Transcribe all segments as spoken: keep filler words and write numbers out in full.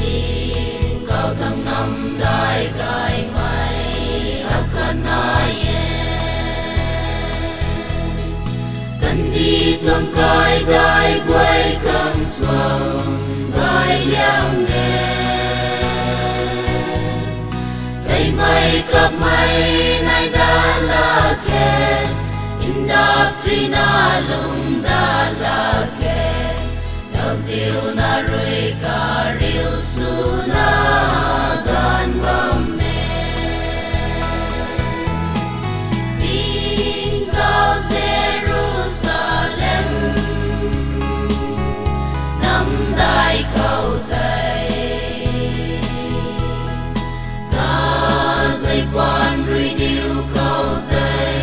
Tingkauh thangc namdai gaymei akhat nai e. Kandih tuang kai dai guay khang suang gay liang e. Kaimei kapmei nai dat lak khe, ndap rina lung dat lak khe, lauziuna rui kariu swna ganv bam e. Tingkauh Jerusalem, namdai khou tei, kazei paan rui niw khou tei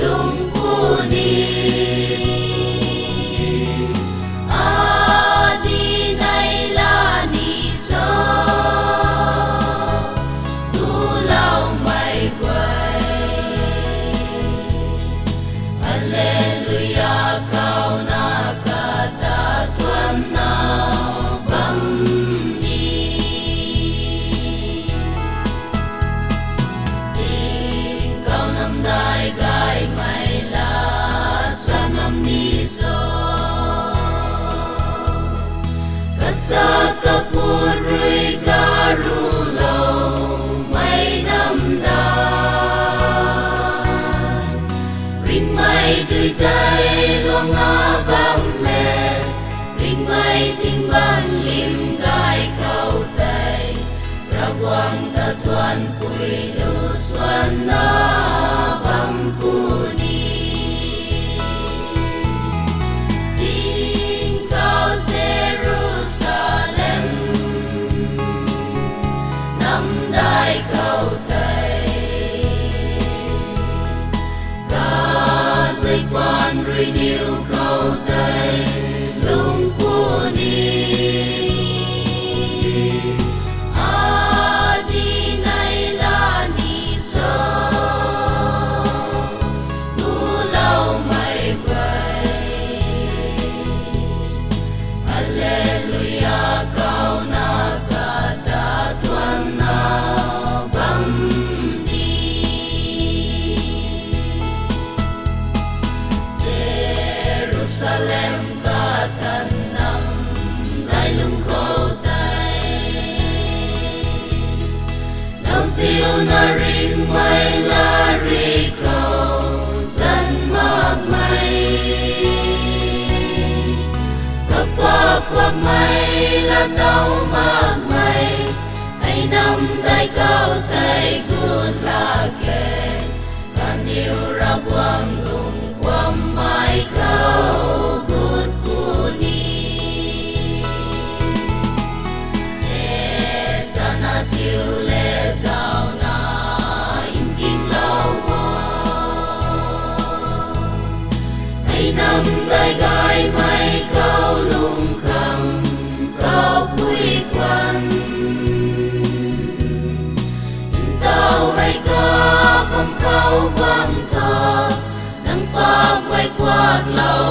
lungc puni, adi nei la ni cho, tuloumei guay. Alleluia kauna kata thuanna bam ni. Tingkauh namdai gaymei la sa ngam ni cho, kasa kaput rui karuloumei namdai. Ringhmei dui tei luangna bam e, ringhmei thing bang lim gay khou tei, Ravguangc ta thuanpui lu swanna bam puni. Tingkauh Jerusalem, namdai khou tei, kazei paan rui niw khou tei lungc puni, adi nei la ni cho, tuloumei guay. Alleluia kauna kata thuanna bam ni. Jerusalem kathan namdai lung khou tei, lauziuna ringhmei latrik khou zan makmei, kapak kuakmei latau makmei, hei namdai khou tei gut lak khe, kaniw Ravguangc lung kuammei khou gut puni. Hei sana thiu le zauna nkinglou o, hei namdai gaymei khou lung khang kaupui kuan, ntaw hei kapam khou guang tho, nang paap guay kuaklou